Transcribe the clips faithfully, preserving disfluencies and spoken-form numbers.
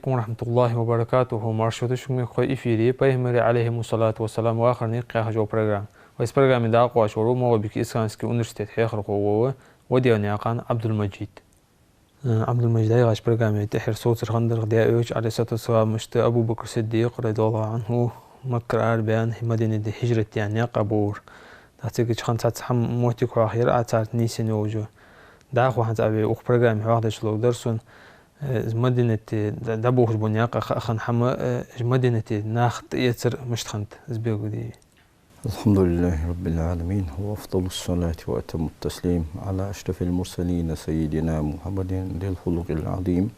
عليكم ورحمة الله وبركاته. Марша да шуга, мехкахой, эфире «Пайхамарий, عليهم الصلاة والسلام, вахара никъ» яха программа. Вай программе дакъа лоацаш вар ва МагӀалбика исламски университета хьехархо вола Ваделнаькъан Ӏабдул-Мажид. Э, Ӏабдул-Мажид, дӀаяхача программе тӀехьара совцар хиннадар, Даьла Элча, عليه الصلاة والسلام, иштта Абу Бакр Сиддикъ, رضي الله عنه, Маккара арабаьнна, Мадинате хӀижрат даьнна никъ бовра. ТӀаккха цига чу хинна цхьацца хӀама моттиг хьоахаяьр Ӏа царца нийсъенна йолча. ДӀахо хӀанз Ӏа вай укх программе хьоахадеш ловргдар сона, э, из Мадинате дӀа-, дӀаболхаш бола никъ ха-, хинна хӀама, э, из Мадинате нах тӀаэцар мишта хиннад, из белгалде. الحمد لله رب العالمين، وأفضل الصلاة وأتم التسليم على أشرف المرسلين سيدنا محمد ذي الخلق العظيم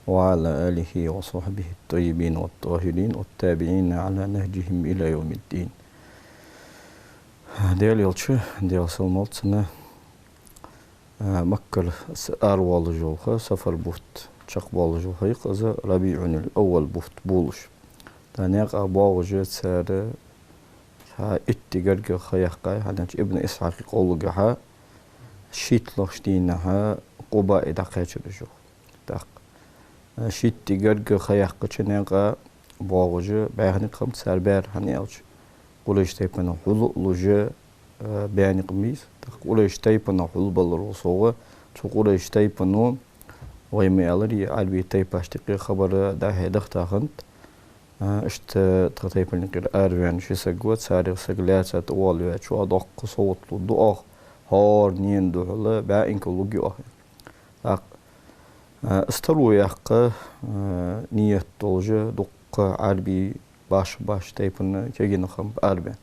وعلى آله وصحبه الطيبين الطاهرين والتابعين على نهجهم إلى يوم الدين. Даьла Элча, Даьла салам хилда цунна, а, Маккара с-, аравоалаш йола ха, сафар бутт чакхбоалаш йола ха я-кх из, РабиӀун-л-аввал бутт болаш. ТӀаккха никъ боагӀаш цар цхьа итт ди гаргга ха яьккхай, хӀана аьлча Ибн Исхьакъа къовлагӀа шийтталагӀча дийнахьа Къубаъе дӀакхаьчар уж. ТӀаккха, э, шийтта ди гаргга ха яьккхача, никъ боагӀаш бӀаьха никъ хиннаб цар баьр, хӀана аьлча Къурайш тайпанах хьул а луш, э, баь никъ ба из. ТӀаккха Къурайш тайпанах хьулбаларал совгӀа, цу Къурайш тайпано, вай ма аьллара, Ӏарбий тайпашта юкъе хабар дӀа-хьа дахийтад, э, иштта тха тайпан юкъера араваьнна ши саг ва, царех саг лаьца тӀавоалаваьчоа доккха совгӀат лургда оаха, хӀара ненан духьала бӀаь инкал лургья оаха. ТӀаккха, э, из таро яккха, э, ният долаш дуккха Ӏарбий башха-башха тайпан кагий нах хиннаб араваьнна.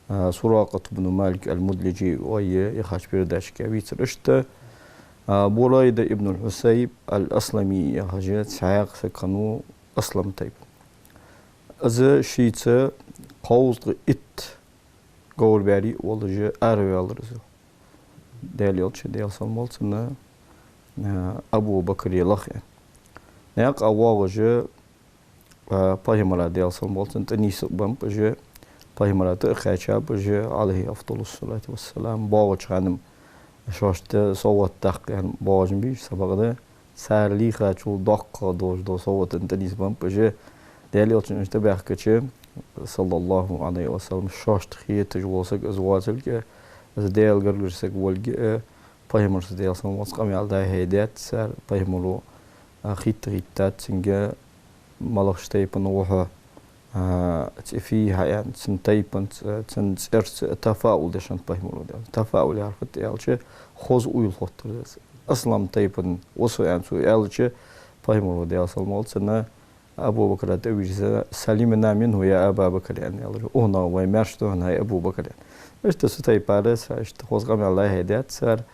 Э, Суракъат ибн Малик ал-Мудлижи вай яхача передаче вийцар иштта, э, Бурайда ибн ал-Хьусайб ал-Аслами яхаш цхьаькха саг хиннав Аслам тайпан. Из шийца кхузткъеи итт говрбаьри а волаш араваьлар из. Даьла Элча, Даьла салам хилда цунна, э, Абу Бакре лаха аьнна. Никъ воагӀаш, э, Пайхамара, Даьла салам хилда цунна, тӀанийсбеннаб уж, Пайхамара тӀакхаьчаб уж, عليه أفضل الصلاة والسلام, боагӀача хана-м шоашта совгӀат даккха аьнна боагӀаш ма бий уж, цхьабакъда цар лийхачул доккхагӀа долаш дола совгӀат тӀанийсбеннаб уж. Даьла Элчанна уж тӀабаьхкача, صلى الله عليه وسلم, шоашта хеташ вола саг из воацилга, из Даьла гаргара саг волга, э, Пайхамарца, Даьла салам хилда цунна, къамаьл дӀа-хьа даьд цар, Пайхамаро, э, хетта-хеттад цунга, малагӀча тайпан ва хьо, а, цӀи фу я хьа аьнна, цун тайпанца, цун цӀерца тафаул деш хиннад Пайхамаро, Даьла. Тафаул яхар фуд аьлча, хоза уйла хоттар да из. Аслам тайпан ва со аьнна цо аьлча, Пайхамаро, Даьла салам хилда цунна, Абу Бакра тӀавижа: «سلمنا منه يا أبا بكر», аьнна аьлар. Укханах вай маьрша да хьона, хӀай Абу Бакр, аьнна. Иштта цу тайпара цхьа иштта хоза къамаьл дӀа-хьа даьд цар,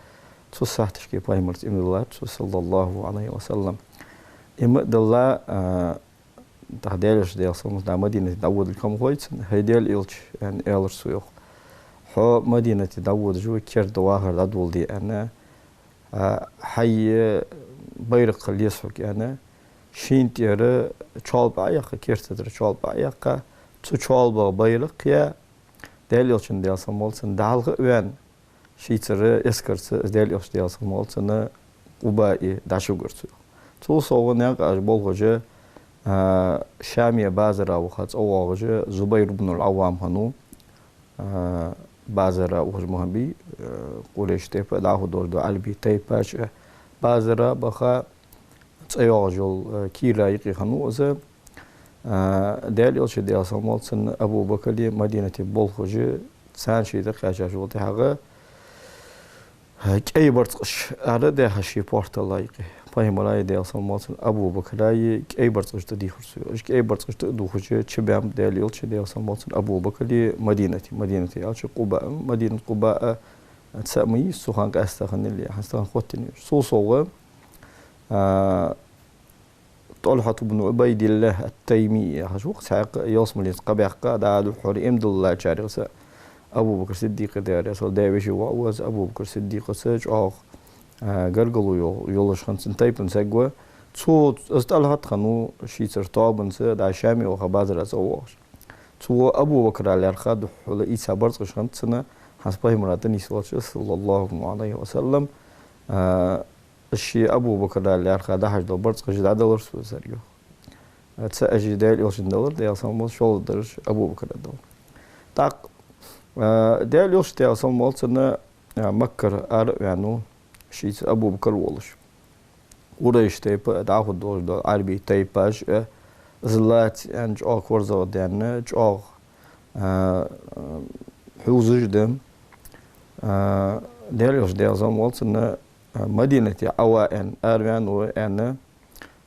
цу сахьаташка Пайхамарца иман диллад цо, صلى الله عليه وسلم. Иман дилла, а, тӀаккха Даьла Элча, Даьла салам хилда цунна, Мадинате дӀаводалга хӀама хой цунна: «ХӀай Даьла Элча», аьнна, аьлар цо, йоах, «хьо Мадинате дӀаводаш ва, керда вахар дӀадоладе», аьнна, а, «хьай байракх леса хьога», аьнна, шийна тӀера чоалба Ӏояьккха, керта тӀера чоалба Ӏояьккха, цу чоалбах байракх яь, Даьла Элчанна, Даьла салам хилда цунна, дӀахьалха а ваьнна, шийцара эскарца из Даьла Элча, Даьла салам хилда цунна, Къубаъе дӀачувигар цо. Цул совгӀа никъ уж болхаш, а, Шаме базара ваха цӀавоагӀаш Зубайр ибн ал-Ӏаввам хиннав, а, базара ухаш ма хиннабий, а, Къурайш тайпа а, дӀахо долаш дола Ӏарбий тайпаш а базара баха цӀайоагӀаш йола, э, кира юкъе хиннав из. Э, Даьла Элча, Даьла салам хилда цунна, Абу Бакре Мадинате болхаш, царна ший тӀакхаьчачул тӀехьагӀа, э, кӀай барзкъаш ара а даьха ший портала юкъе. Пайхамараи, Даьла салам хилда цунна, Абу Бакраи кӀай барзкъаш тӀадийхар цо. Уж кӀай барзкъаш тӀа а дувхаш, чубаьннаб Даьла Элча, Даьла салам хилда цунна, Абу Бакре Мадинате. Мадинате аьлча Къубаъ, Мадинат Къубаъ, э, цаӀ ма йий из, цу хана къаьстта хиннай, хӀанз тахан хоттаденна я уж. Цул совгӀа, э, ТӀалхьат ибн Ӏубайдиллахь ат-Тайми яхаш ва-кх цхьаькха, ялсмалеца кхаъ баьккха, дӀахо духхьал иман диллачарех цаӀ. Абу Бакр Сиддикъа, Даьла раьза хилва цунна, даь-веший воӀ ва из, Абу Бакр Сиддикъаца чӀоагӀа, а, гаргало йо-, йолаш хинна цун тайпан саг ва. Цо, из ТӀалхьат хиннав шийцара тоабанца дӀа Шаме ваха базара цӀавоагӀаш. Цо Абу Бакра лаьрхӀа духхьал ийца барзкъаш хиннад цунна, хӀанз Пайхамара тӀанийсвелча, صلى الله عليه وسلم, а, ше Абу Бакра лаьрхӀа дӀахьош дола барзкъаш дӀадалар цо царга. цаӀ эжа Даьла Элчан далар, Даьла салам хилда цунна, шоллагӀдараш Абу Бакра далар. ТӀаккха, а, Даьла Элча, Даьла салам хилда цунна, а, Маккара ара а ваьннав шийца Абу Бакр волаш. Къурайш тайпа а, дӀахо долаш дола Ӏарбий тайпаш а, из лаца аьнна чӀоагӀа корзагӀдаьнна, чӀоагӀа, а, хьувзаш да. А, Даьла Элча, Даьла салам хилда цунна, а, Мадинате Ӏова аьнна, араваьннав аьнна,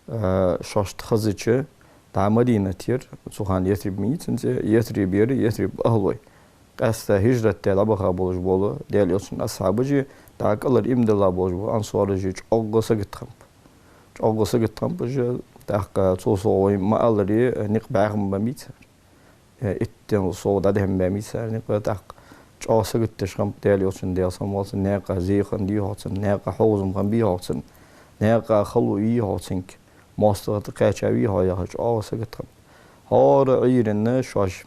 а, шоашта хазача, дӀа Мадинатера, цу хана Ясриб ма йий цун цӀи, Ясрибера, Ясриб ахӀлой, къаьстта хӀижрат даь дӀабаха болаш бола Даьла Элчан асхьабаш а, дӀа кӀалара иман дилла болаш бола ансараш а чӀоагӀа сагота хиннаб. ЧӀоагӀа сагота хиннаб уж, тӀаккха цул совгӀа вай ма аллара, никъ бӀаьха ма баьннабий цар. Э, иттанел совгӀа дӀадехьа ма баьннабий цар никъ, тӀаккха чӀоагӀа саготдеш хиннаб Даьла Элчан, Даьла салам хилда цунна, наькъа зе хиннадий хьогӀ цунна, наькъа хьовзам хиннабий хьогӀ цунна, наькъа хало йий хьогӀ цунга, моастагӀа тӀакхаьчавий хьогӀ яхаш, чӀоагӀа сагота хиннаб. ХӀара Ӏуйранна шоаш,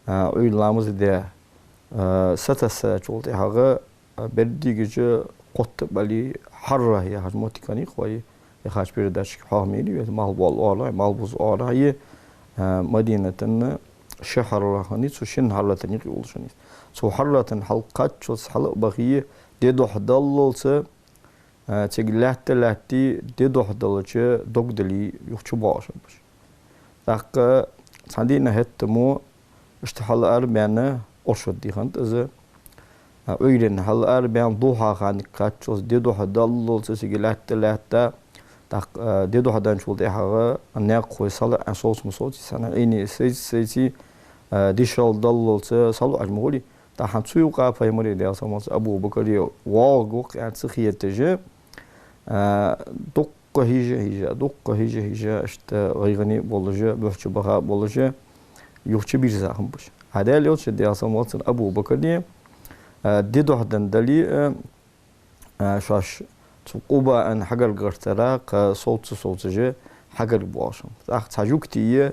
а, Ӏуйра ламаз даь, а, сатессачул тӀехьагӀа, а, берригаш а кхоттаб аьле, Хьарра яхаш моттиг хиннай-кх вай яхача передачага хьоахамийрий вай, малхбоал оагӀорахьа, малхбуза оагӀорахьа, а, Мадинатан ши Хьарра хиннай, цу шин Хьарратан юкъе уллаш хиннай из. Цу Хьарратан хьалкхаччалца хьала а бахе, ди духьа даллалца, а, цига лаьтта а лаьтте, ди духьа далча дог дале, юха чубоагӀаш хиннаб уж. ТӀаккха цхьан дийнахьа хӀаьта мо иштта хьалаарабаьнна, оршот ди хиннад из, а, Ӏуйранна хьалаарабаьнна, духьа ханага кхаччалца, ди духьа даллалца цига лаьтта а лаьтта, тӀаккха, а, ди духьа даьнначул тӀехьагӀа наькъахой салаӀа совца ма совций, цхьана Ӏийне сайца-сайце, а, дешал даллалца салоӀаш ма хулий. ТӀаккха цу юкъа Пайхамаре, Даьла салам хилда цунна, Абу Бакр воагӀаргва-кх аьнна ца хеташ, а, дуккха хьежа-хьежа, дуккха хьежа-хьежа, иштта гӀайгӀане болаш, бух чубаха болаш, юха чубийрза хиннаб уж. А Даьла Элча, Даьла салам хилда цунна, Абу Бакр, а, ди духьа даьнна дале а, а, шоаш цу Къубаъан хьагаргагӀча тара кхы совца-совцаш хьагаргабоагӀаш хиннаб. ТӀаккха цхьа жугтий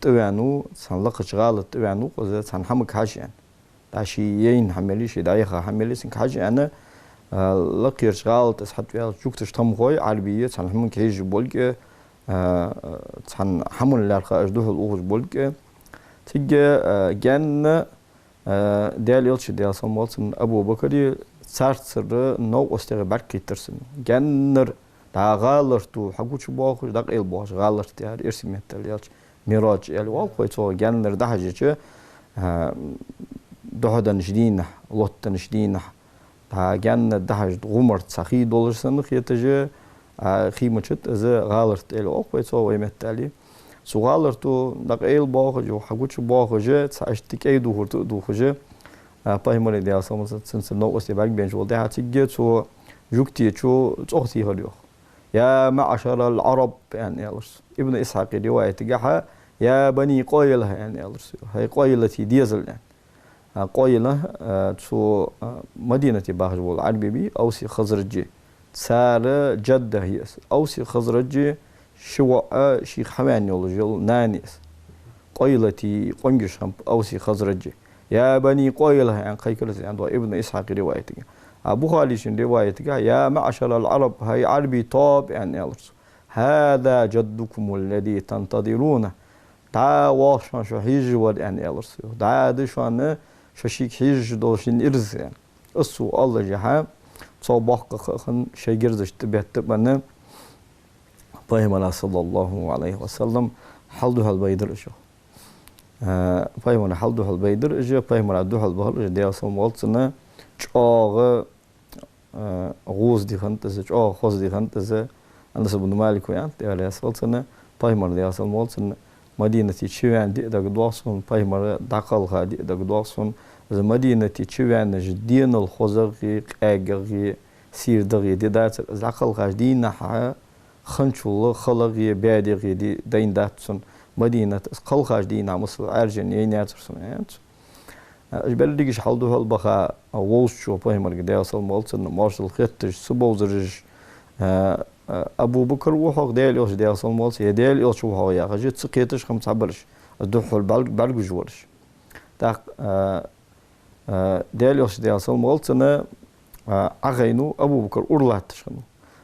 тӀаваьннав, цхьан лакхача гӀалата тӀаваьннав-кх из, цхьан хӀамага хьажа аьнна. ДӀа ше яйна хӀама яле, ше дӀаяха хӀама яле, цунга хьажа аьнна, а, лакхерча гӀалата из хьатӀаваьлча, жугташа тхьамхой, Ӏарбий, цхьан хӀамага хьежаш болга, а, цхьан хӀамал лаьрхӀа уж духьал ухаш болга. Цига, а, гаьнна, а, Даьла Элча, Даьла салам хилда цунна, Абу Бакр, царцара новкъостагӀий бӀарг кхийттар цунна. Гаьннара дӀа гӀаларто хьагучабоахаш, дӀакъайлабоахаш, гӀаларт яхар эрсий меттала аьлча, мираж аьле оал-кх вай цох, гаьннара дӀахьежача, а, духьаденнача дийнахьа, лоттаденнача дийнахьа, дӀа гаьннара дӀахьежача, гӀумарца хий долаш санна хеташ, а, хий мичад, из гӀаларт аьле оал-кх вай цох, вай меттала. Цу гӀаларто дӀакъайлабоахаш, юха хьагучабоахаш, цхьа иштта кӀай духар тӀа а дувхаш, а, Пайхамаре, Даьла салам хилда цунна, цунцара новкъостий бӀаргабайначул тӀехьагӀа цига цу жугтичо цӀогӀа техар йоах. «يا معشر العرب», аьнна аьлар цо. Ибн Исхьакъа риваятагахьа: «يا بني قيلة», аьнна аьлар цо. «ХӀай Къойлата дезал», аьнна. А, Къойла, а, цу, а, Мадинате бахаш бола Ӏарбий бий, Авси Хазраджи. Цар джадда я из. Авси Хазраджи ши воӀ шийх хьаваьнна йолаш йола нана я из. Къойлата къонгаш хиннаб Авси Хазраджи. «يا بني قيلة», аьнна кхайкар из, аьннад Ибн Исхьакъа риваятагахьа. А Бухарийчун риваятагахьа: «يا معشر العرب», хӀай Ӏарбий тоаба, аьнна аьлар цо. «هذا جدكم الذي تنتظرونه». ДӀа воагӀаш шоана шо хьежаш вар, аьнна аьлар цо. ДӀа да шоана шо шийга хьежаш дола шун ирс, аьнна. Из цо оалашехьа, цо боккха ха а хинна, шоай герзаш тӀабеттабенна, Пайхамара, صلى الله عليه وسلم, хьалдухьал байдар уж. А, Пайхамара хьалдухьал байдар уж, Пайхамара духьал бахар уж, Даьла салам хилда цунна, чӀоагӀа, а, гӀоза ди хиннад из, чӀоагӀа хоза ди хиннад из. Анас ибн Малика аьннад, Даьла раьза хилва цунна, Пайхамар, Даьла салам хилда цунна, Мадинате чувена ди дагадоагӀа сона, Пайхамар дӀакхалха ди дагадоагӀа сона. Из Мадинате чувенача денал хозагӀеи, къаьгагӀеи, сийрдагӀеи ди дацар. Из дӀакхалхача дийнахьа хинначул халагӀеи, баьдагӀеи ди дайнадац сона. Мадинат из кхалхача дийнахьа масала Ӏаьржа яйнаяцар сона, аьннад цо. Уж берригаш хьалдухьал баха вовзача Пайхамарга, Даьла салам хилда цунна, моаршал хетташ, ца бовзараш, а, а, Абу Бакр ва-хьогӀ Даьла Элча, Даьла салам хилда цунна, е Даьла Элча ва-хьогӀ яхаш, ца кхеташ хиннаб цхьабараш, из духхьал бӀарг-, бӀаргагуш вараш. ТӀаккха, а, а, Даьла Элча, Даьла салам хилда цунна, а, Ӏохайнав, Абу Бакр ура латташ хиннав.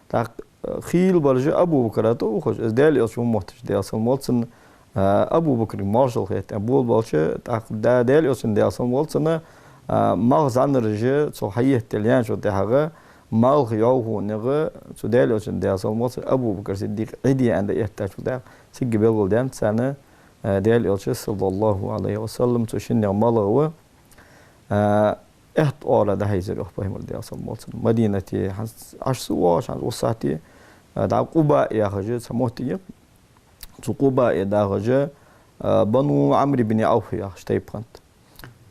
ТӀаккха Хийла бараш Абу Бакра тӀа ухаш, из Даьла Элча ву мотташ, Даьла салам хилда цунна, а, Абу Бакра маршал хетта болабелча, тӀаккха да Даьла Элчан, Даьла салам хилда цунна, а, малх зӀанараш цо хьаеттел яьнначул тӀехьагӀа, малх йовхонегӀа цу Даьла Элчан, Даьла салам хилда цунна, Абу Бакр Сиддикъ Ӏи де аьнна дӀаэттачул тӀехьагӀа, цига белгалдаьннад царна, а, Даьла Элча, саллаллахӀу Ӏалайхи ва саллам, цу шиннех малагӀа ва, а, аьтта оагӀора дӀахьийзар йоах Пайхамара, Даьла салам хилда цунна. Мадинате хӀанз Ӏаш ца воагӀаш, хӀанз уссахьте, а, дӀа Къубаъ яхаш цхьа моттиг я. Цу Къубаъе дахаш, а, Бану Ӏамр ибн Ӏавф яхаш тайпа хиннад.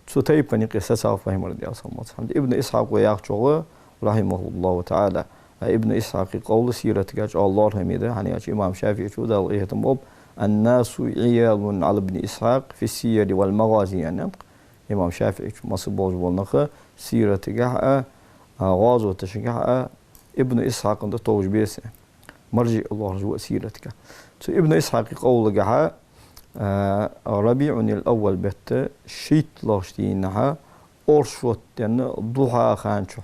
Цу тайпан юкъе сецав Пайхамар, Даьла салам хилда цунна. ХӀанз Ибн Исхьакъа яхачох, рахьимахӀуллахӀу таӀала, а, Ибн Исхьакъа къовл сирата тӀа чӀоагӀа лоархӀаме да, хӀана аьлча имам ШафиӀийчо, Дала къахетам болба: «الناس عيال على ابن إسحاق في السير والمغازي», аьннад имам ШафиӀийчо. Масса болаш бола нах сиратагахьа а, а, гӀазоташкахьа а Ибн Исхьакъана тӀа товш беза. МаржиӀ лоархӀаш ва сиратагахьа. Цу Ибн Исхьакъа къовлагахьа, а, РабиӀун-ал-аввал бетта шийтталагӀча дийнахьа оршот денна духьа хана чухь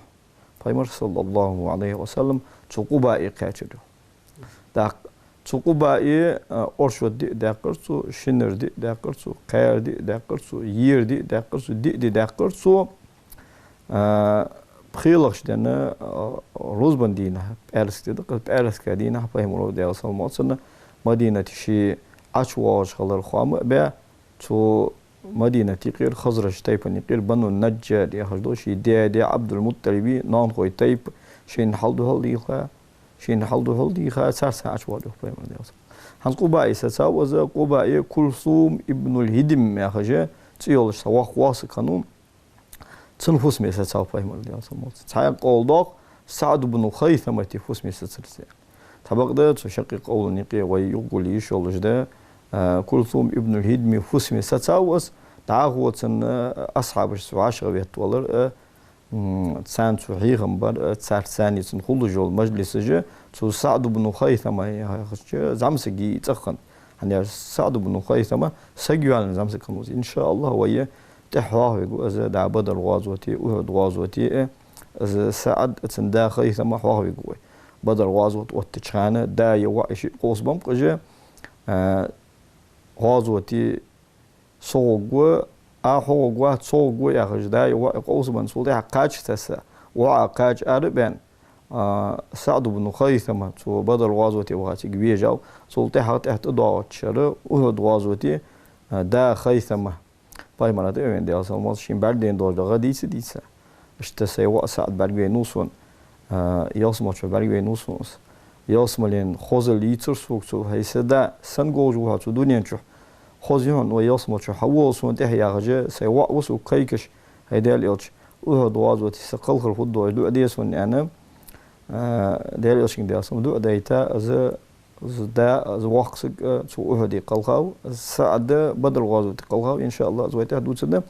Пайхамар, саллаллахӀу Ӏалайхи ва саллам, цу Къубаъе кхаьчар йоах. ТӀаккха цу Къубаъе, а, оршот диъ даьккхар цо, шинара диъ даьккхар цо, кхаьра диъ даьккхар цо, ера диъ даьккхар цо, диъ ди даьккхар цо, а, пхелагӀча дийнахьа, а, рузбан дийнахьа, пӀаьраска ди да-кх из, пӀаьраска дийнахьа Пайхамаро, Даьла салам хилда цунна, Мадинате ше ӀочувоагӀаш хилар хоам а баь, цу Мадинате юкъера, Хазраж тайпан юкъера, Бану Наджжар яхаш дола ший даь-даь Ӏабдул-МутӀалиба ноанахой тайпа шийна хьалдухьал дийха, шийна хьалдухьал дийха, царца Ӏочуваьлар йоах Пайхамар, Даьла салам хилда цунна. ХӀанз Къубаъе сецав из, Къубаъе Кулсум ибнул-ХӀидим яхаш цӀи йолаш цхьа воккха воаккха саг хиннав. Цун фусаме сецав Пайхамар, Даьла салам хилда цунна. Цхьаькха къовл доагӀа, СаӀд ибн Хайсамата фусаме сецар из. Цхьабакъда цу шаккхе къовлан юкъе вай юхагулъе йиш йолаш да, а, Кулсум ибнул-ХӀидима фусаме сецав из, дӀахо цунна, а, асхьабаш цу вӀашагӀветтавар, а, м, царна цо хьехам бар, а, царца царца цун хулаш йола мажлисаш а, цу СаӀд ибн Хайсама яхача зӀамсага цӀагӀа хиннад. ХӀана аьлча СаӀд ибн Хайсама саг йоалаенна зӀамсаг хиннав из. ИншааллахӀ, вай тӀехьа хьоахавергва из, дӀа Бадр гӀазоте, Ухьуд гӀазоте, э, из СаӀд, цун да Хайсама хьоахавергва вай. Бадр гӀазота оттача хана даи воӀи шиъ къовсабеннаб-кх уж, а, гӀазоте со гӀоргва, Ӏа хьо гӀоргвац, со гӀоргва яхаш, даи воӀи къовсабенна, цул тӀехьагӀа кхача тесса, воӀа кхача ара а баьнна, а, СаӀд ибн Хайсама, цу Бадр гӀазоте ваха цига вежав, цул тӀехьагӀа тӀехьа тӀадоагӀача шера Ухьуд гӀазоте, а, да Хайсама Пайхамара тӀавена, Даьла салам хилда цунна, шийна бӀаргадайна долаш дола гӀа дийца а дийца. Иштта сай воӀ СаӀд бӀаргавайнав сона, а, ялсмале чу бӀаргавайнав сона из. Ялсмален хозал йийцар сога цо: «ХӀай са да, сенна говш ва хьо цу дунен чухь? Хоза я хьона, вай ялсмале чу хьавола сона тӀехьа», яхаш, сай воӀ ва сога кхайкаш: «ХӀай Даьла Элча, Ухьуд гӀазоте са кхалхар хургдолаш дуӀа де сона», аьнна, а, Даьла Элчанга, Даьла салам хилда цунна, дуӀа дайта, из, из да, из воккха саг, а, цу Ухьуде кхалхав, из СаӀд Бадр гӀазоте кхалхав, иншааллахӀ, из вай тӀехьа дувцаргда.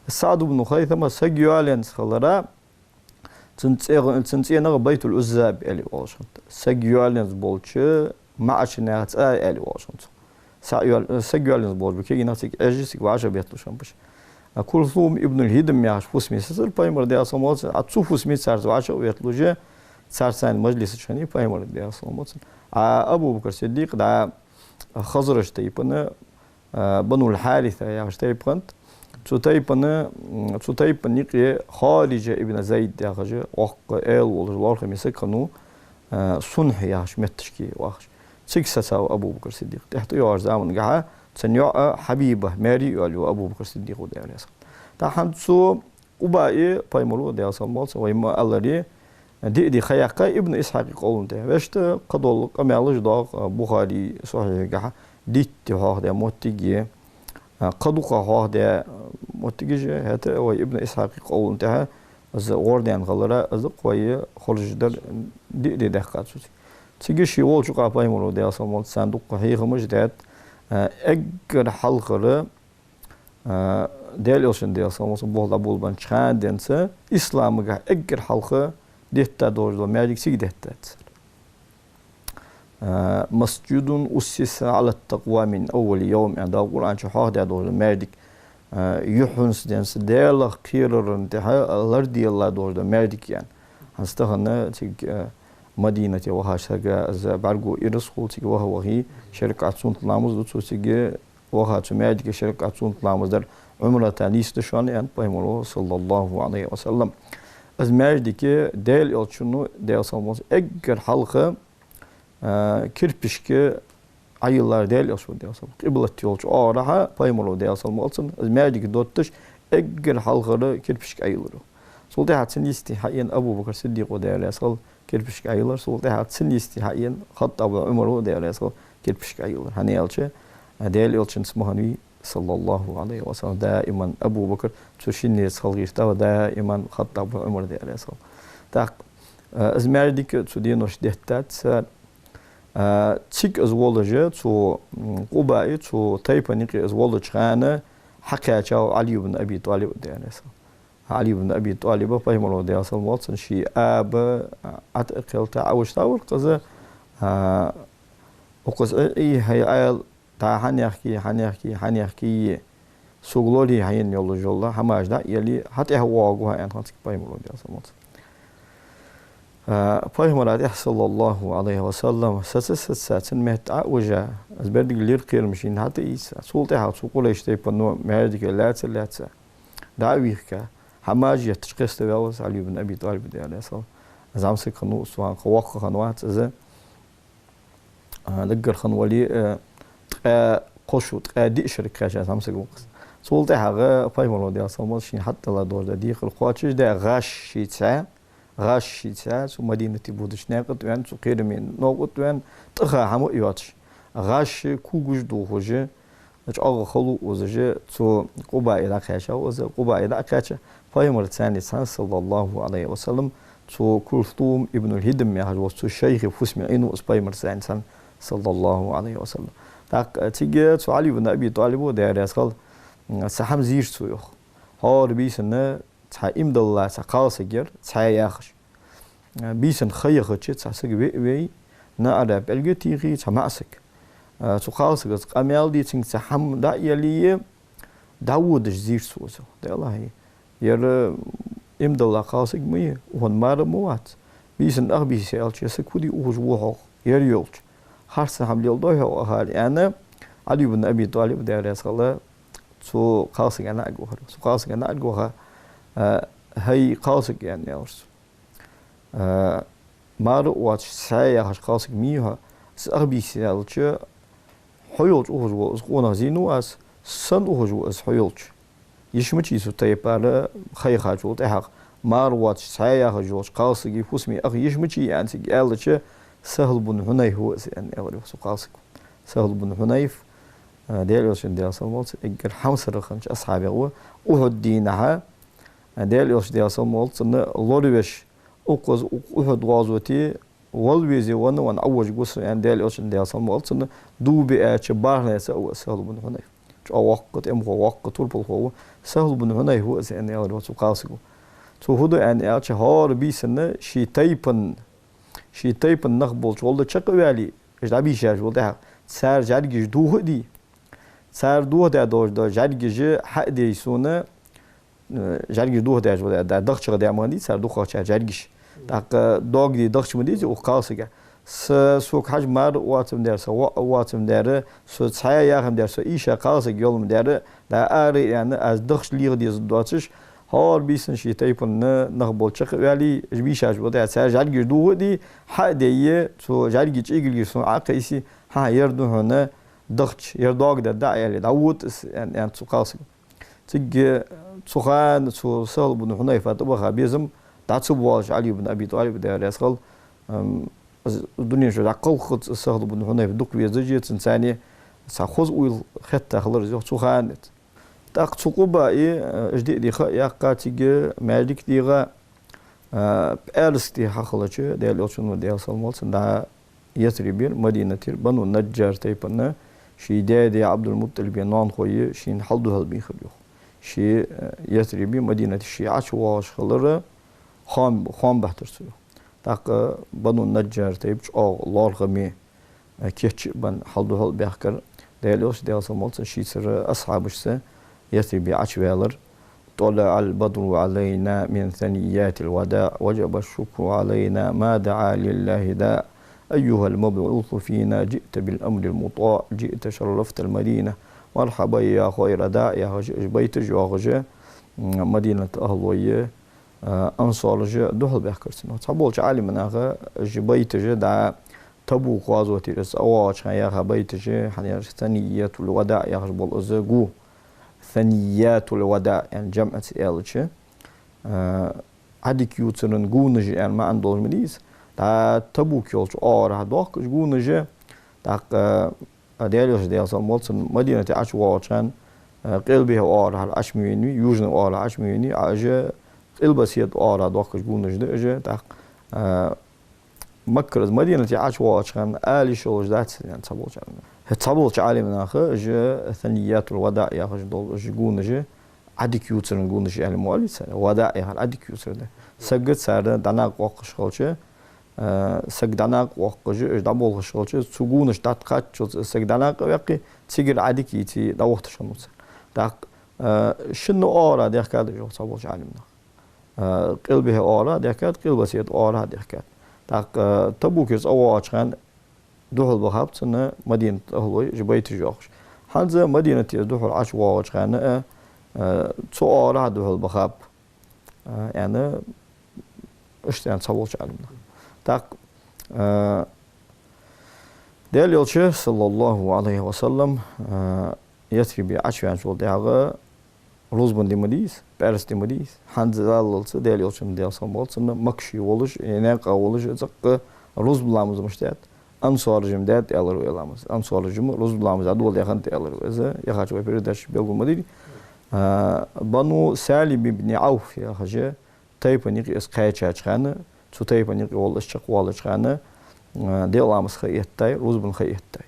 СаӀд ибн Хайсама саг йоалаенна хилара, цун цӀе-, цун цӀенах Байтул-Ӏузза аьле оалаш хиннад. Саг йоалаенна болча маӀача наьха цӀа аьле оалаш хиннад цох. Са йоал-, саг йоалаенна болаш ба кагий нах цига Ӏеш а, цига вӀашагӀбетталуш хиннаб уж. А Кулсум ибнул-ХӀидим яхача фусаме сецар Пайхамар, Даьла салам хилда цунна, а цу фусаме царца вӀашагӀветталуш, царца цхьана мажлиса чу хиннай Пайхамар, Даьла салам хилда цунна. А Абу Бакр Сиддикъ дӀа Хазраж тайпан, а, Банул-Хьариса яхаш тайпа хиннад. Цу тайпан, м, цу тайпан юкъе Хариджа ибн Зайд яхаш воккха аьла волаш лоархӀаме саг хиннав, а, Сунхь яхача метташка вахаш. Цига сецав Абу Бакр Сиддикъ. ТӀехьа тӀайоагӀача замангахьа цун йоӀ Хьабиба маьре а йоалаю Абу Бакр Сиддикъо, Даьла раьза хилда цунна. ТӀаккха хӀанз цу Къубаъе Пайхамаро, Даьла салам хилда цунна, вай ма аллара, диъ ди ха яьккхай Ибн Исхьакъа къовланна тӀа. Вешта кхыдола къамаьлаш доагӀа, а, Бухарий Сахьихьагахьа дитти хьоахадаь моттиг я, а, кхы дукха хьоахадаь моттигаш я, хӀаьта а вай Ибн Исхьакъа къовланна тӀа из гӀордаьнна хилара, из-кх вай хоржаш дар, диъ ди даьккха цо цига. Цига ше волча юкъа Пайхамаро, Даьла салам хилда цунна, царна дукха хьехамаш даьд, а, эггара хьалхара, а, Даьла Элчан, Даьла салам хилда цунна, болх дӀаболабеннача хана денз исламагахьа эггара хьалха детта долаш дола маьждиг цига деттад цар. А, «مسجد أسس على التقوى من أول يوم», аьнна, Дала Къуръан чу хьоахадаь долаш дола маьждиг, а, юххьанца денз Даьлах кхерарна тӀа ларделла долаш дола маьждиг я аьнна. ХӀанз тахан цига, а, Мадинате вахача сага из бӀаргаго ираз хул, цига ваха-вахе, ши ракаӀат суннат ламаз ду цо, цига ваха цу маьждиге ши ракаӀат суннат ламаз дар Ӏумрата нийса да шоана, аьннад Пайхамаро, саллаллахӀу ӀалайхӀи ва саллам. Из маьждиг Даьла Элчано, Даьла салам хилда цунна, эггара хьалха, а, кирпишка Ӏойиллар Даьла Элчано, Даьла салам хилда цунна. Къиблат йолча оагӀорахьа Пайхамаро, Даьла салам хилда цунна, из маьждиг дотташ эггара хьалхара кирпишка Ӏойиллар. Цул тӀехьагӀа цун йисте хьаена Абу Бакр Сиддикъо, Даьла раьза хилва цунна, кирпишка Ӏойиллар. Цул тӀехьагӀа цун йисте хьаена ХаттӀаба Ӏумаро, Даьла раьза хилва цунна, кирпишка Ӏойиллар. ХӀана аьлча, а, Даьла Элчанца ма хиннавий, саллаллахӀу ӀалайхӀи ва саллам, даиман Абу Бакр цу шиннеца хьалха гӀерташ ва, даиман ХаттӀаба Ӏумар, Даьла раьза хилва цунна. ТӀаккха, а, из маьждиг цу деношка деттад цар. А, цига из волаш, цу, м, Къубаъе, цу тайпан юкъе из волча хана хьакхаьчав Ӏали ибн Аби ТӀалиб, Даьла раьза хилва цунна. Ӏали ибн Аби ТӀалиба Пайхамаро, Даьла салам хилда цунна, ший аба, а, ӀотӀакхелта Ӏовижа вар-кх из, а, укхаза Ӏи, Ӏи, хьай Ӏаьла дӀа хьанехке, хьанехке, хьанехке, сога лорае хьаенна йолаш йола хӀамаш дӀа а еле, хьатӀехьавоагӀаргва хьо, аьнна хиннад цига Пайхамаро, Даьла салам хилда цунна. А, Пайхамара тӀехьа, саллаллахӀу ӀалайхӀи ва саллам, саца, саца, цун метта Ӏовижа, из берригаш лерхӀ кхерам шийна хьатӀаийца. Цул тӀехьагӀа цу Къурайш тайпано маьждиге лаьца, лаьца дӀа а вийхка, хӀамаш етташ кхеставаьв из Ӏали ибн Аби ТӀалиб, Даьла раьза хилва цунна. ЗӀамсаг хиннав из, цу хана кхы воккха хиннавац из. А, даггара хинна вале, э, ткъаь кхо шу, ткъаь диъ шера кхаьча зӀамсаг ва-кх из. Цул тӀехьагӀа Пайхамаро, Даьла салам хилда цунна, шийна хьатӀадилла долаш дола декхар кхоачашдаь, гӀаш шийца, гӀаш шийца, цу Мадинате бувцача наькъа тӀа ваьнна, цу кхераме новкъа тӀа ваьнна, тӀаха хӀама а йоацаш, гӀаш когаш дохаш, чӀоагӀа хало озаш, цу Къубаъе дӀакхаьчав из. Къубаъе дӀакхаьча, Пайхамарца цхьана, саллаллахӀу ӀалайхӀи ва саллам, цу Кулсум ибн ал-ХӀидм яхаш волча цу шайха фусаме Ӏийнав из Пайхамарца цхьана, саллаллахӀу ӀалайхӀи ва саллам. ТӀаккха цига цу Ӏали ибн Аби ТӀалиба, Даьла раьза хилва цунна, цхьа хӀама зийр цо, йоах. ХӀара бийсан цхьа иман дилла цхьа кхалсаг яр, цхьаь яхаш. Бийсан ха яхача, цхьа саг ве а вей, наӀара пӀелг а тийхий, цхьа маӀа саг. Цу кхалсагаца къамаьл де, цунга цхьа хӀама дӀа а еле, дӀаводаш зийр цо из. Даьла, ер иман дилла кхалсаг ма йий, укхун мара ма вац. Бийсан ах бийса аьлча, ер саг фу де ухаш ва хьогӀ, ер йолча? Харцахьа хӀама леладой хьогӀ ахар, аьнна, Ӏали ибн Аби ТӀалиб, Даьла раьза хилва цунна, цу кхалсага наӀарга вахар. Цу кхалсага наӀарга ваха, а, хӀай кхалсаг, аьнна, аьлар цо. А, мара а воацаш, цхьаь яхаш кхалсаг ма йий хьо, из ах бийса аьлча, хьо йолча ухаш вола из къонах зийнав аз, сона ухаш ва из хьо йолча? Йиш мичай цу тайпара ха яхачул тӀехьагӀа мара воацаш, цхьаь яхаш йолча кхалсага фусаме ах йиш мичай, аьнна цига аьлча, СахӀл бун Хьунайф ва из, аьнна, аьлар йоах цу кхалсаго. СахӀл бун Хьунайф, а, Даьла Элчан, Даьла салам хилда цунна, эггара хьамсара хиннача асхьабех ва. Ухьуд дийнахьа, а, Даьла Элча, Даьла салам хилда цунна, лоравеш, укхаза, укх Ухьуд гӀазоте вала везе венна, вайна Ӏовожаргва со, аьнна, Даьла Элчан, Даьла салам хилда цунна, дув биача бархӀанца а ва из СахӀл бун Хьунайф. ЧӀоагӀа воккха тӀемахо, воккха турпалхо ва. СахӀл бун Хьунайф ва из, аьнна, аьлар йоах цу кхалсаго. Цо фу ду аьнна аьлча, хӀара бийсан ший тайпан, ший тайпан нах болча гӀолла чакх а ваьле, уж дӀабийшачул тӀехьагӀа, цар жӀаргаш доха а дий, цар дохадаь долаш дола жӀаргаш хьа а дей сона, э, жӀаргаш дохадаьча, да, дахчах даь ма хиннадий цар дукхагӀчар жӀаргаш. ТӀаккха дог де дахча ма дезий укх кхалсага. Са, сога хьажа мара а воацам дера, са воӀ а воацам дера, со цхьаь яхам дера, со ийша кхалсаг йолам дера, да, ара а яьнна, аз дахча леха дезаш доацаш, хӀара бийсан ший тайпан нах болча чакх а ваьле, уж бийшача, да, цар жӀаргаш доха а дий, хьа а дайе, цу жӀаргий чӀегилгаш сона Ӏокхайсе, хьа, ер да хьона дахча, ер дог дергда Ӏа, аьле, дӀавода из, аьнна, аьннад цу кхалсаго. Цига цу хана цу СахӀл бун Хьунайфа тӀабаха безам дӀа ца боалаш, Ӏали ибн Аби ТӀалиб, Даьла раьза хилва цунна, ам, из дунен чу дӀакхалххац из СахӀл бун Хьунайф дукха везаш, цунца цхьана цхьа хоза уйла хетта хилар из, йоах, цу хана. ТӀаккха цу Къубаъе, а, уж диъ ди ха а яьккха, цига маьждиг дийгӀа, а, пӀаьраска тӀа хьахилча, Даьла Элчано, Даьла салам хилда цунна, дӀа Ясрибера, Мадинатера, Бану Наджжар тайпан, ший даь-даь Ӏабдул-МутӀалиба ноанахой шийна хьал-духьал бийхар, йоах. Ше, э, Ясрибе, Мадинате ше ӀочувоагӀаш хилар хоам, хоам бахьтар цо, йоах. ТӀаккха Бану Наджжар тайпа чӀоагӀа лоархӀаме, э, кийча а бенна, хьал-духьал баьхкар. Даьла Элча, Даьла салам хилда цунна, шийцара асхьабашца Ясрибе Ӏочуваьлар. طلع البدر علينا من ثنيات الوداع، وجب الشكر علينا ما دعا لله داع. أيها المبعوث فينا جئت بالأمر المطاع، جئت شرفت المدينة، مرحبا يا خير داع. Яхаш, уж байташ йоахаш, м, Мадинат ахӀлой, а, ансараша духьал баьхкар цунна. Цхьаболча Ӏалимнаха уж байташ, дӀа Табук гӀазоте из цӀавоагӀача хана яха байташ, хӀана аьлча ثنيات الوداع яхаш бола из гу. ثنيات الوداع, яӀни жамӀаца аьлча, а, Ӏадика ювцара гонаш аьнна маӀан долаш ма дий из. ДӀа Табук йолча оагӀорахьа доахк уж гонаш, тӀаккха, а, Даьла Элча, Даьла салам хилда цунна, Мадинате ӀочувоагӀача хана, а, къилбехьа оагӀорахьара Ӏочу ма веннавий, южный оагӀорахьара Ӏочу ма веннавий, а уж къилбаседа оагӀорахьа доахкаш гонаш да уж, тӀаккха, а, Маккара из Мадинате ӀочувоагӀача хана ала йиш йолаш дац, аьннад цхьаболча Ӏалимнаха. ХӀаьта цхьаболча Ӏалимнаха уж ثنيات الوداع яхаш дола уж гонаш Ӏадика ювцара гонаш аьнна ма оалий цар, وداع яхар Ӏадика ювцар да. Саг цар дӀанакъавоаккхаш хилча, а, саг дӀанакъавоаккхаш, уж дӀаболхаш хилча, цу гонашта дӀатӀакхаччалца саг дӀанакъаваьккхе, цигара Ӏадика йийце дӀавохийташ хиннав цар. ТӀаккха, а, шин оагӀорахьа даьхкад уж, йоах цхьаболча Ӏалимнаха. А, къилбехьа оагӀорахьа даьхкад, къилбаседа оагӀорахьа даьхкад. ТӀаккха, а, Табукера цӀавоагӀача хана духьал бахаб цунна Мадинат ахӀлой, уж байташ йоахаш. ХӀанз Мадинате из духьал ӀочувоагӀача хана, а, а, цу оагӀорахьа духьал бахаб, а, аьнна, иштта аьннад цхьаболча Ӏалимнаха. ТӀаккха, а, Даьла Элча, صلى الله عليه وسلم, а, Ясрибе Ӏочуваьнначул тӀехьагӀа рузбан ди ма дий из, пӀаьраска ди ма дий из. ХӀанз даллалца Даьла Элчан, Даьла салам хилда цунна, Макка ше волаш, е наькъа волаш, цӀаккха рузба ламаз мишта даьд, ансараша-м даьд аьлар вай ламаз. Ансараша-м рузба ламаз дӀадоладаь хиннад аьлар вай. Из яхача вай передаче белгал ма дий. А, Бану Салим ибн Ӏавф яхаш тайпан юкъе из кхаьчача хана, цу тайпан юкъе волаш чакхвоалача хана, а, даь ламаз ха эттай, рузбан ха эттай.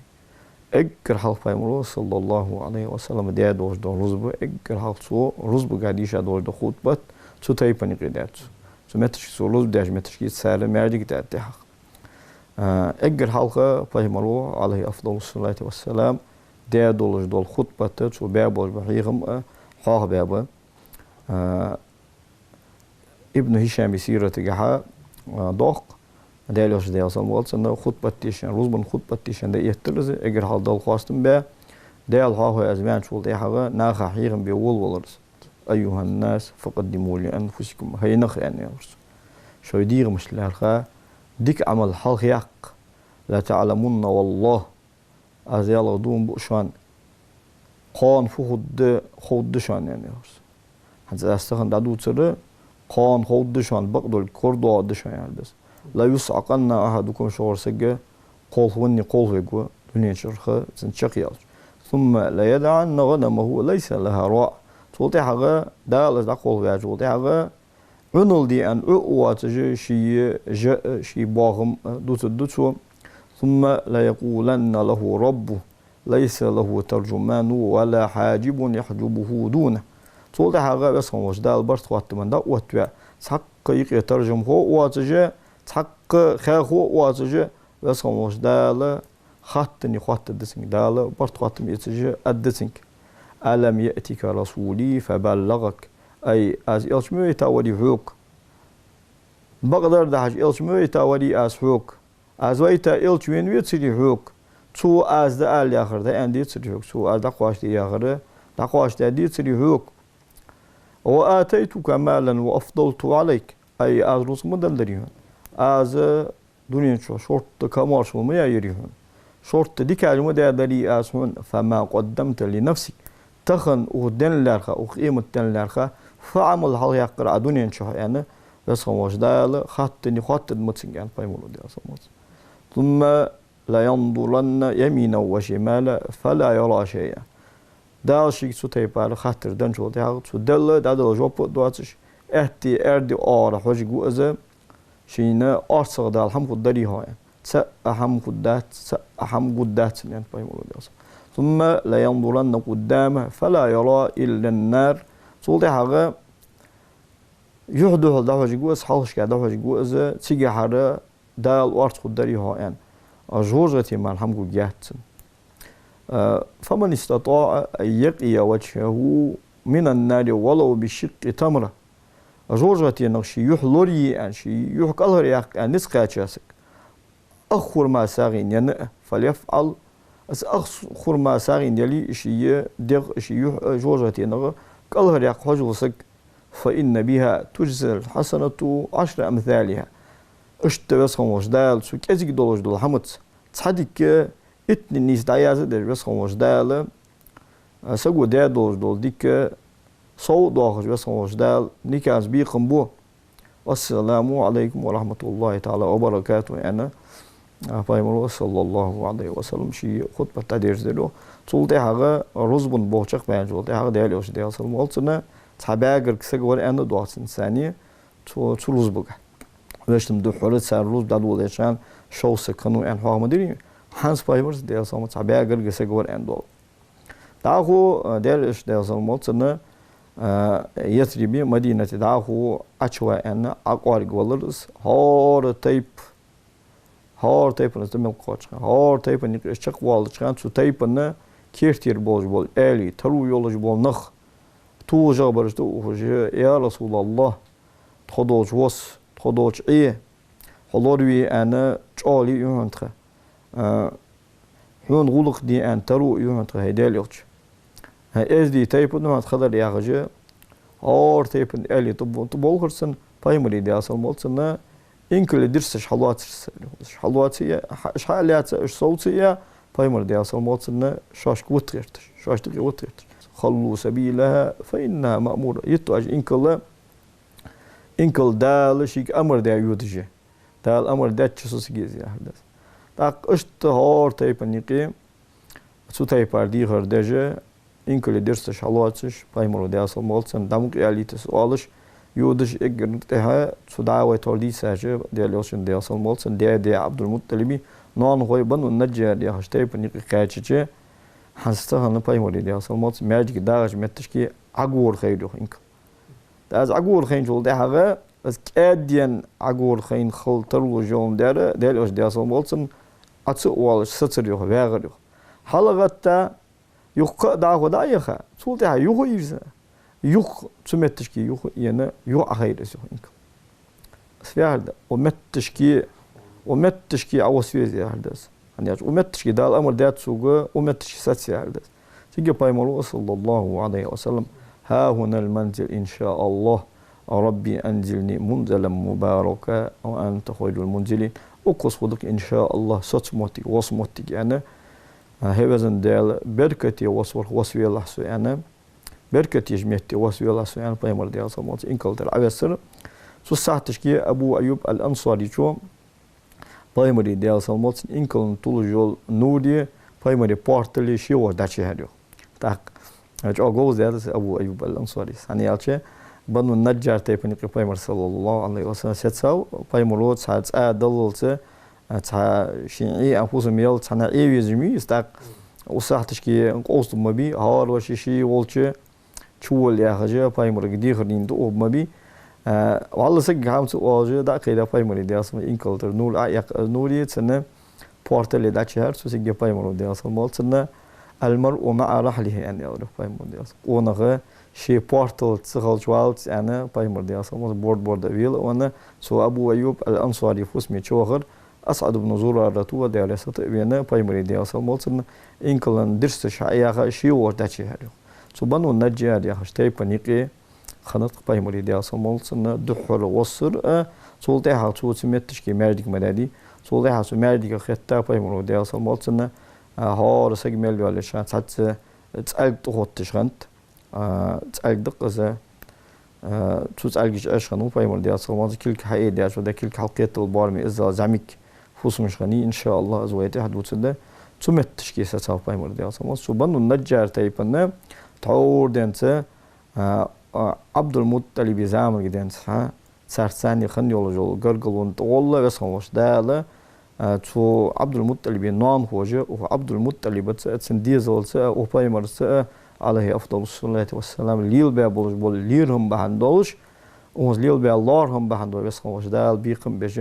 Эггара хьалха Пайхамаро, صلى الله عليه وسلم, даь долаш дола рузба, эггара хьалха цо рузбага дийша долаш дола хутбат цу тайпан юкъе даьд цо. Цу метташка, цо рузба даьча метташка цар маьждиг даьд тӀехьагӀа. А, эггара хьалха Пайхамаро, عليه أفضل الصلاة والسلام, даь долаш дола хутбат, цо баь болаш бола хьехам а хьоахабаьб. А, Ибн ХӀишама сиратагахьа, а, доагӀа, Даьла Элча, Даьла салам хилда цунна, хутбат дийшача хана, рузбан хутбат дийшача хана дӀаэттар из, эггара хьалха Далла хоастам баь, Даьла хьоахаве аз ваьнначул тӀехьагӀа наха хьехам бе волавелар из. أيها الناس، فقدموا لأنفسكم. ХӀай нах, аьнна, аьлар цо, шоай дегӀамашта лаьрхӀа дика Ӏамал хьалхаяккха. لتعلمن والله. Аз яллалца дув буъ шоана, кхоана фу хургда, ховргда шоана, аьнна, аьлар цо. ХӀанз аз тахан дӀадувцар, кхоана ховргда шоана, бакъдолга корадоагӀаргда шоана, аьнна, беза. ليصعقن أحدكم, шугӀара саг кхолхавенна кхолхавергва дунен чура, цунна чакхъяьлча. ثم ليدعن غنمه ليس لها راع. Цул тӀехьагӀа, Дала из дӀакхолхаваьчул тӀехьагӀа, Ӏунал де аьнна Ӏу а воацаш, ший жа а, ший боахам а дувцаргда цо. ثم ليقولن له ربه ليس له ترجمان ولا حاجب يحجبه دونه. Цул тӀехьагӀа Веза хинна волча Дала барт хоаттам бе а оттаваь, цхьаккха юкъе таржамхо а воацаш, цхьаккха хаьхо а воацаш, Веза хинна волча Дала хаттараш хоаттаргда цунга, Дала барт хоаттам бе эцаш аргда цунга: ألم يأتك رسولي فبلغك. Ай, аз элча ма вайта варий хьога? Бакъдар дахьаш, элча ма вайта варий аз хьога? Аз вайта элча вена вецарий хьога? Цо аз дӀаала яхар дӀааьнна децарий хьога? Цо аз дӀакхоачашде яхар дӀакхоачашдаь децарий хьога? وآتيتك مالا وأفضلت عليك. Ай, аз рузкъа ма деннадарий хьона? Аз дунен чу шортта камаьршал ма яьярий хьона? Шортта дикаш ма даьдарий аз хьона? فما قدمت لنفسك. Тахан укх ден лаьрхӀа, укх къемата ден лаьрхӀа фу Ӏамал хьалхаяьккхар Ӏа дунен чу, аьнна, Веза хинна волча Дала хаттараш хоаттаргда ма цунга, аьннад Пайхамаро, Даьла салам хилда цунна. ثم لينظرن يمينا وشمالا فلا يرى شيئا. Дала шийга цу тайпара хаттар денначул тӀехьагӀа, цу Далла дӀадала жоп а доацаш, аьтте, аьрде оагӀора хьожаргва из, шийна орцагӀа Дала хӀама хургдарий хьона, аьнна. Цхьа а хӀама хургдац, цхьа а хӀама гургдац, аьннад Пайхамаро, Даьла салам хилда цунна. ثم لينظرن قدامه فلا يرى إلا النار. Цул тӀехьагӀа юхь духьал дӀахьожаргва из, хьалхашка дӀахьожаргва из, цигахьара Дала орца хургдарий хьона, аьнна, жожагӀате мара хӀама гургьяц цунна. А, فمن استطاع أن يقي وجهه من النار ولو بشق تمرة. ЖожагӀатенах ший юхь лорае аьнна, ший юхь кӀалхаръяккха аьнна низ кхаьча саг ах хурма сагӀийна енна а, فليفعل, из ах хурма сагӀийна яле а ший дегӀ, ший юхь а жожагӀатенах кӀалхаръяккха хьожаш вола саг, فإن بها تجزى الحسنة عشر أمثالها. Иштта Веза хинна волча Дала цу кӀезига долаш дола хӀамаца цхьа дика иттаннена нийса дӀаяза а деш, Веза хинна волча Дала, а, саго даь долаш дола дика сов а доахаш, Веза хинна волча Дала никамца бекхам бу. السلام عليكم ورحمة الله تعالى وبركاته, аьнна, а, пайхамара, صلى الله عليه وسلم, ший хутбат дӀадерзадир. Цул тӀехьагӀа рузбан болх чакхбаьнначул тӀехьагӀа Даьла Элча, Даьла салам хилда цунна, цхьа бӀаьгарга саг вар аьнна а доагӀа цунца, цу, цу рузбага. Вешта-м духхьара цар рузба дӀадоладеча хана шовзткъа саг хиннав аьнна хьоахаду ма дий. ХӀанз пайхамара, Даьла салам хилда цунна, цхьа бӀаьгарга саг вар аьнна доагӀа. ДӀахо, а, Даьла Элча, Даьла салам хилда цунна, а, Ясрибе, Мадинате дӀахо Ӏочуваха аьнна, Ӏокъоаргвалар из, хӀара тайпа, хӀара тайпан из тӀа мел кхоачаш хана, хӀара тайпан юкъе из чакхвоалача хана, цу тайпан кертера болаш бола аьлий, таро йолаш бола нах, тулжагӀбараш тӀа ухаш: «Я РасулаллахӀ, тхо долча вас, тхо долча Ӏе, хьо лораве аьнна чӀоагӀал я хьона тха, а, хьона гӀулакх де аьнна таро я хьона тха, хӀай Даьла Элча. ХӀай эздий тайпан хьона тха дар», — яхаш, хӀара тайпан аьлий тӀа бо-, тӀаболхар цунна, пайхамара, Даьла салам хилда цунна, инкале дирсташ хьалоацар цо. Уж хьалоацае, хьа-, уж хьа а лаьца, уж совца а, пайхамара, Даьла салам хилда цунна, шоашка вита гӀерташ, шоашта юкъе вита гӀерташ: «خلوا سبيلها فإنها مأمورة». Йита оаш инкал, инкал Дала шийга амар даь йодаш я. Дала амар даьча со ца геза, яхар да из. ТӀаккха иштта хӀара тайпан юкъе, цу тайпара дехар деш, инкале дирсташ хьалоацаш, пайхамара, Даьла салам хилда цунна, дӀа мукъа ялийта со оалаш, йодаш, эггара тӀехьа цу дӀа вай тхьовра дийцача Даьла Элчан, Даьла салам хилда цунна, даь-даь Ӏабдул-МутӀалиба ноанахой Бану Наджжар яхача тайпан юкъе кхаьчача, хӀанз тахан пайхамара, Даьла салам хилда цунна, маьждиге дагӀача метташка Ӏогора хайра йоах инкал. ТӀаккха из Ӏогора хайначул тӀехьагӀа, из кӀаьдденна Ӏогора хайна хила тарлуш йолаш дар, Даьла Элча, Даьла салам хилда цунна, Ӏо ца оалаш сецар йоах, вагӀар йоах. ХьалгӀатта, юха кхы а дӀахо дӀа а яха, цул тӀехьагӀа юха а ирза, юха цу метташка юха а ена, юха Ӏохайра из йоах инкал. Из вагӀар да, укх метташка, укх метташка Ӏовасса веза, яхар да из. ХӀана аьлча, укх метташка Дала амар даьд сога, укх метташка саца, яхар да из. Цига пайхамара, صلى الله عليه وسلم: «ها هنا المنزل إن شاء الله، رب أنزلني منزلا مباركا وأنت خير المنزلين». Укхаза фу да-кх, إن شاء الله, соцамоттиг, вассамоттиг, аьнна. А, хӀай Веза Даьла, беркате вассавар, вассавелахь со, аьнна. Беркате еш метте вассавелахь со, аьнна, пайхамара, Даьла салам хилда цунна, инкал тӀара Ӏоваьссар. Цу сахьаташка Абу Айюб ал-Ансарийс пайхамара, Даьла салам хилда цунна, инкалах туллаш йола нури, пайхамара портали ший воаш дӀачухьар йоах. ТӀаккха чӀоагӀа говза даьд из Абу Айюб ал-Ансарийс. ХӀана аьлча, Бану Наджжар тайпан юкъе пайхамар, صلى الله عليه وسلم, сецав, пайхамара цхьа цӀа даллалца, цхьа ший Ӏе а фусам ял цхьанне Ӏе везаш ма вий из, тӀаккха укх сахьаташка къовсам ма бий, хӀара ваша ший волча чувала яхаш, пайхамарга дехар дийна дуӀа ма бий. А, валлахӀи, саг хӀама ца оалаш, дӀа а кхайда пайхамара, Даьла салам хилда цунна, инкал тӀара нур Ӏояьккха, нури цунна портали дӀачухьар, цу сага пайхамара, Даьла салам хилда цунна, «المرء مع رحله», аьнна аьлар йоах пайхамара, Даьла салам хилда цунна. Къонах ший порталца ца хилча валац, аьнна, пайхамара, Даьла салам хилда цунна, борд-борда вела а венна, цу Абу Айюб ал-Ансарий фусаме чувахар АсӀад ибн Зурарата ва, Даьла раьза хилда цунна, вена, пайхамара, Даьла салам хилда цунна, инкалах дирсташ хьаяха, ший воаш дӀачухьар йоах. Цу Бану Наджжар яхача тайпан юкъе хиннад-кх пайхамара, Даьла салам хилда цунна, духхьара вассар а, цул тӀехьагӀа цо цу метташка маьждиг ма даьдий, цул тӀехьагӀа цу маьждига хетта пайхамара, Даьла салам хилда цунна, а, хӀара саг мел йоалаеш хана цхьацца цӀалг тӀахотташ хиннад. А, цӀалг да-кх из, а, цу цӀалга чу Ӏеш хиннав пайхамар, Даьла салам хилда цунна, кулг хьаэдаьчул тӀехьа кулг хьалкхеталу боараме иззал зӀамига фусамаш хиннай, иншааллахӀ, из вай тӀехьа дувцаргда. Цу метташка сецав пайхамар, Даьла салам хилда цунна. Цу Бану Наджжар тайпан тхьовра денз, а, а, Ӏабдул-МутӀалиба заманга денз, хьа, царца цхьана хинна йолаш йола гаргало тӀагӀолла Веза хинна волча Дала, а, цу Ӏабдул-МутӀалиба ноанахоша, укх Ӏабдул-МутӀалибаца а, цун дезалца а, укх пайхамарца а, عليه أفضل الصلاة والسلام, лелабаь болаш бола лерхӀам бахьан долаш, укхаза лелабаь лоархӀам бахьан долаш Веза хинна волча Дала бекхам беш,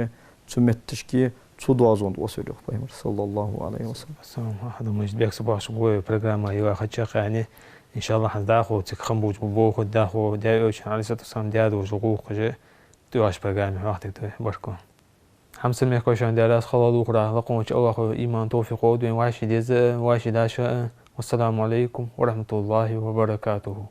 цу метташка, цу доазон тӀа вассар йоах пайхамар, صلى الله عليه وسلم. Салам, Ахьмад-Мажит-Бек, са бахаш гой программа йоахача кхаьне. Иншаллахь, хӀанз дӀахо цига хам буч бу боху, дӀахо Даьла Элчан, Ӏалайхи ссалату вассалам, даьдолча гӀулакхаш тӀехьашпаргами хьоахадерг ду баркал. Хьамсара мехкахой, шоана Даьла раьза хилва, лохара лакхаволча АллахӀа иман, товфикъ лолда вайна вӀаший деза а, вӀаший дӀаша а. Вассаламу Ӏалайкум ва рахьматуллахӀи ва баракатухӀу.